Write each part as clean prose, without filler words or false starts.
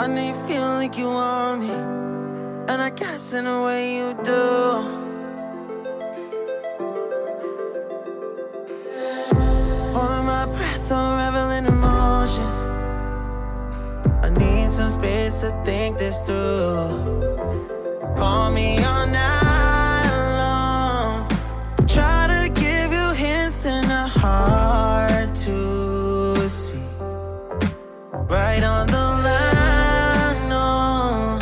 I know you feel like you want me, and I guess in a way you do. Holding my breath, unraveling emotions. I need some space to think this through. Call me all night long. Try to give you hints and a hard to see. Right on the line, no.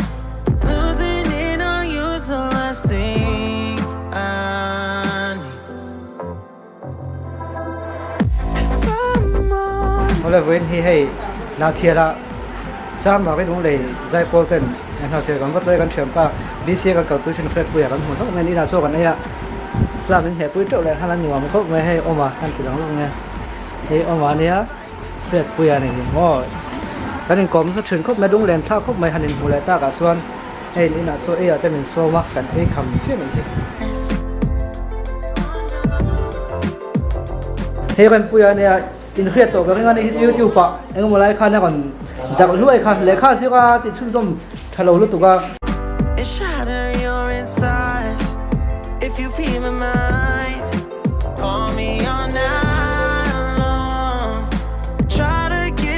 Losing it on you's the last thing I need. If I'm on Awle vawiin hi hei Hnathiala Chama ka lung lei zaipawl ten Hnathial kan vat lai kan thianpa BCA kan kalpui thin Fredpuia kan hmu hlauh mai a ni inah chaw kan ei a sa min hehpui teuh leh nghal a nuam khawp mai hei awm a kan ti lang lawk mai a hei awm a nia. Hriatpui a ni hi maw? Kan inkawm nasa thin khawp mai, lunglen thlak khawp mai han inhmuh leh takah chuan hei in inah chaw ei ah te min sawm a, kan ei kham chiah mai hi. Hei Rempuia a nia, inhriat tawh ka ring a ni hi chu YouTube ah engemaw lai khan a rawn darh hluai kha, lehkha a zir a tih chhunzawm tha lo lutuk a.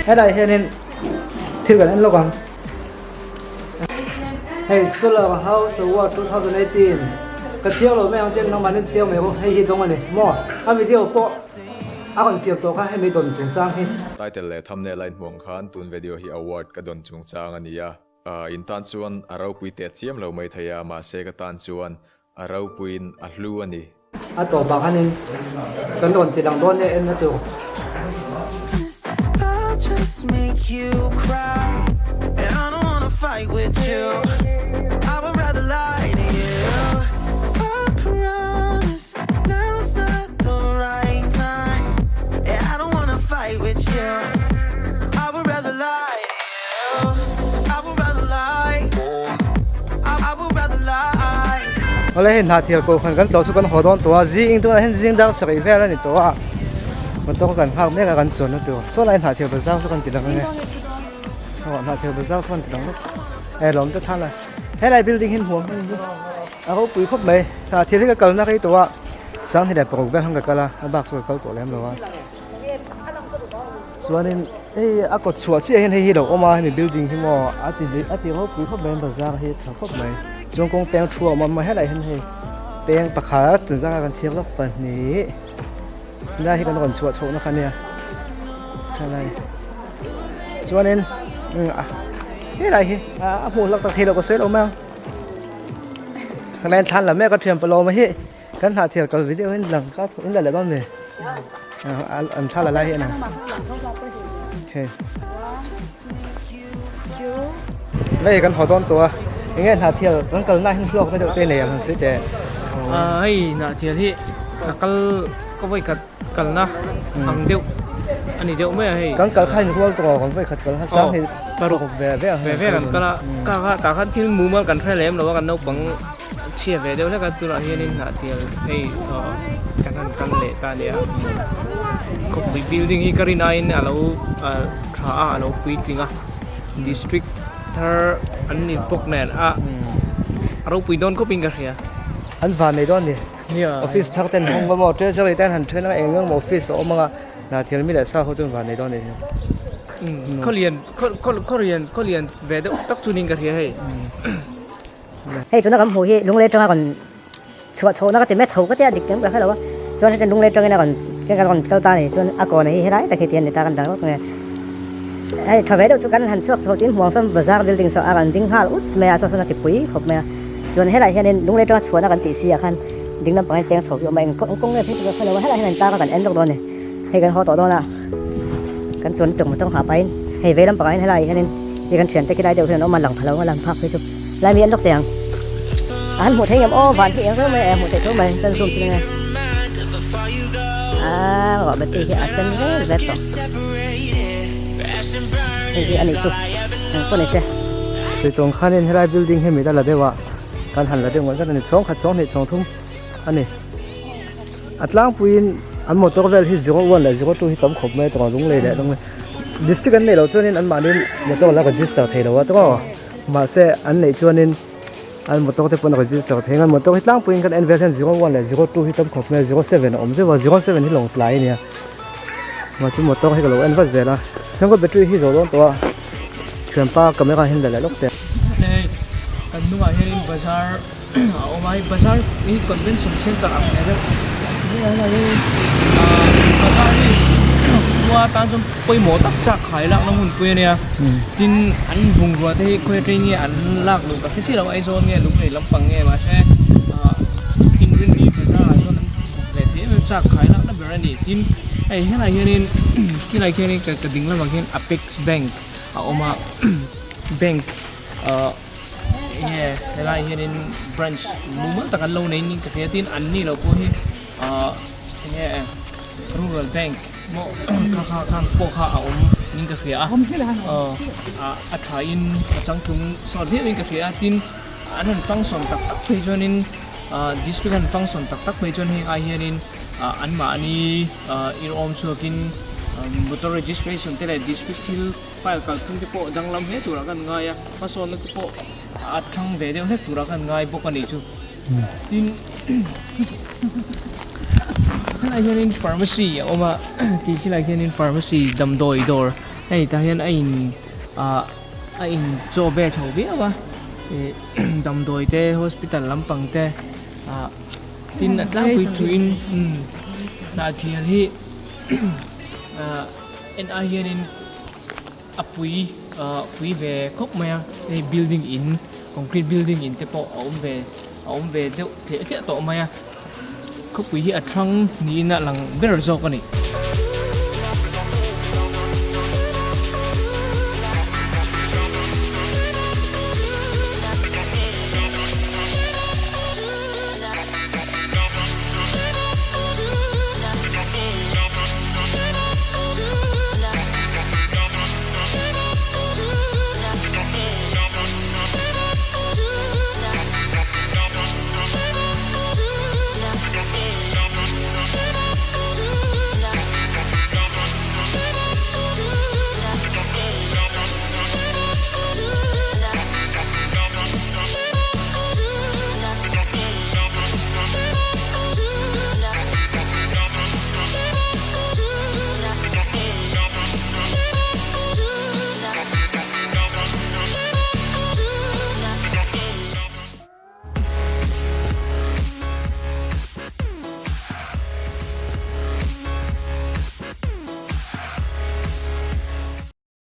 Helai hianin thil kan en lawk ang. Hei Solar House Award 2018 ka chhiar lo mai ang chuan nangmahni chhiar mai rawh hei hi dawng a ni maw a video pawh a rawn siam tawh kha hemi dawn chungchang hi. Title leh thumbnail a inhmuh ang khan tun video hi award ka dawn chungchang a ni a, in tan chuan a ropui teh chiam lo mai thei a mahse ka tan chuan A ropuiin a hlu a ni. A tawpah khanin kan rawn ti lang dawn e en na tur. Awle hei hna thial kohhran kan tlawh chu kan haw dawn tawh a zing tunah hian zing dar sarih vel a ni tawh a motor kan nghak mek a kan chuan na tur saw lai hna thial bazar chu kan ti lang ange aw hna thial bazar chu kan ti lang vek e lawm te thlan a helai building hi hmuam hi a ropui khawp mai hna thial hi ka kalna rei tawh a sanghnih leh paruk vel khan ka kal a a bak chu ka kal tawh lem lo a. Chuanin hei a kawt chhuah chiah hian hei hi a lo awm a hemi building hi maw a ti a ti ropui khawp mai bazar hi a tha khawp mai chuan kawng peng thu a awm a maw helaiah hian hei peng pakhat tunzanga kan chhiar lawk pahnih helai hi kan rawn chhuah chhoh na kha ania helai chuanin helai hi a hmuh hlak tak theilo ka sawi lo mai ang helai thlan lam mek a thian pawh a awm a hi. Kan hnahthial kal video hian lang ka in la leh dawn ni an thla la lai hi a ni hei lei kan haw dawn tawh a enge hnahthial kan kal na hian hlawk na deuh te nei ang han sawi teh hei hnahthial hi ka kal ka vawi khat kalna ang deuh a ni deuh mai a hei kan kal kha in rual tawh kan vawi khat kal kha sang hi paruk ve ve ve ve kan kal a ka kha tah khan thil mumal kan hre lem lo a kan naupang Chhia ve deuh hlek a tunah hianin hnahtial hei aw kan han kal leh ta nia khawpui building hi ka rin aiin a lo ah tha a a lo puitling a district thar an ni bawk nen a a ropui dawn khawpin ka hria. An van nei dawn a ni office thar ten hawng emaw treasury ten han then anga eng eng emaw office a awm anga hnahtial mi leh sa ho chu an van nei dawn a ni. Khawlian khawlian khawlian ve deuh tak chu niin ka hria hei. Hei tuna kan hmuh hi lunglei atanga rawn chhuah chhohna ka ti mai a, chho ka tia dik em ka hre lo a, chuan hetiang lunglei atangin a rawn kan rawn kal ta a ni, chuan a kawn hi helai tak hi ti a ni ta kan dang lawk nge. Hei tha ve deuh chu kan han chhuak chho tiin hmuang sawn bazar building saw a rawn ding nghal ut mai a, saw sawn a ti pui khawp mai a, chuan helai hianin lunglei atanga chhuahna kan tih si ah khan ding lampang hian peng chho hi a awm a, eng kawng nge phei chu ka hre lo a, helai hian an tar a kan en lawk dawn a ni, hei kan haw tawh dawn a, kan chuan lutuk motor nghah pahin hei vei lampangah hian helai hianin. Hei kan thiante khi lai deuh hian an awm a, lang pha lo a lang phak phei chu lai mi an lawk thei ang. A han hmuh thei ngem aw van hi eng reuh mai e hmuh theih tho mai chuan zoom chu nge a ruah battery hi a sen vel vel tawh. Hei hi a nih chu eng pawh ni se. Sawi tawng khanin helai building hi mit a la deuh a, kan han la deuh ngawt ngawt a ni, chhawng khat chhawng hnih chhawng thum a ni. A tlangpuiin an motor vel hi 01 leh 02 hi tam khawp mai a tawng a lunglei leh lunglei. District an neih loh chuanin an mahni motor la register thei lo a tawk mahse an neih chuanin an motor te pawh an register thei ang motor hi tlangpuiin kan en vel hian 01 leh 02 hi tam khawp mai a 07 a awm zeuh a 07 hi lawngtlai a nia mahse motor hi ka lo en vat zel a chuan ka battery hi zawh dawn tawh a thianpa camera hian la leh lawk teh. Hei kan hnungah hianin bazar a awm a hei bazar hi convention center ang hmel deuh helaiah hianin ahh bazar hi khua tan chuan pawimawh tak chak khai lakna hmunpui a nia tin an bungrua te hi khawi atangin nge an lak luh ka hre chiah lo a Aizawl nge Lunglei lampang nge mahse ahh Inrinni bazar ah chuan an thawk leh thei em em chak khai lakna ber a ni tin hei helaiah hianin khilaiah khianin ka ding lamah khian Apex bank a awm a bank ahh. Enge helai hianin branch mumal tak an lo nei ning ka hria tin an ni lo pawh hi ahh enge rural bank maw kha kha khang pawh kha a awm ning ka hria a aw a tha in a changtlung sawt viau in ka hria a tin an han function tak tak phei chuanin ahh district an function tak tak phei chuan heng ai hianin ah an mahni ah inawm chhuakin motor registration te leh district thil File kalphung te pawh danglam hle turah kan ngai a, hmasawnna te pawh a thang ve deuh hlek turah kan ngai bawk a nih chu. Tin, helai hianin pharmacy a awm a, tih khilai khianin pharmacy damdawi dawr hei tah hian a in ah a in chaw ve chho viau a, ih damdawi te hospital lampang te ah tin a tlangpui thuin hnah thial hi ah. En ai hianin a pui ah pui ve khawp mai a hei building in concrete building in te pawh a awm ve a awm ve deuh thliah thliah tawh mai a khawpui hi a thang niin a lang ber zawk a ni.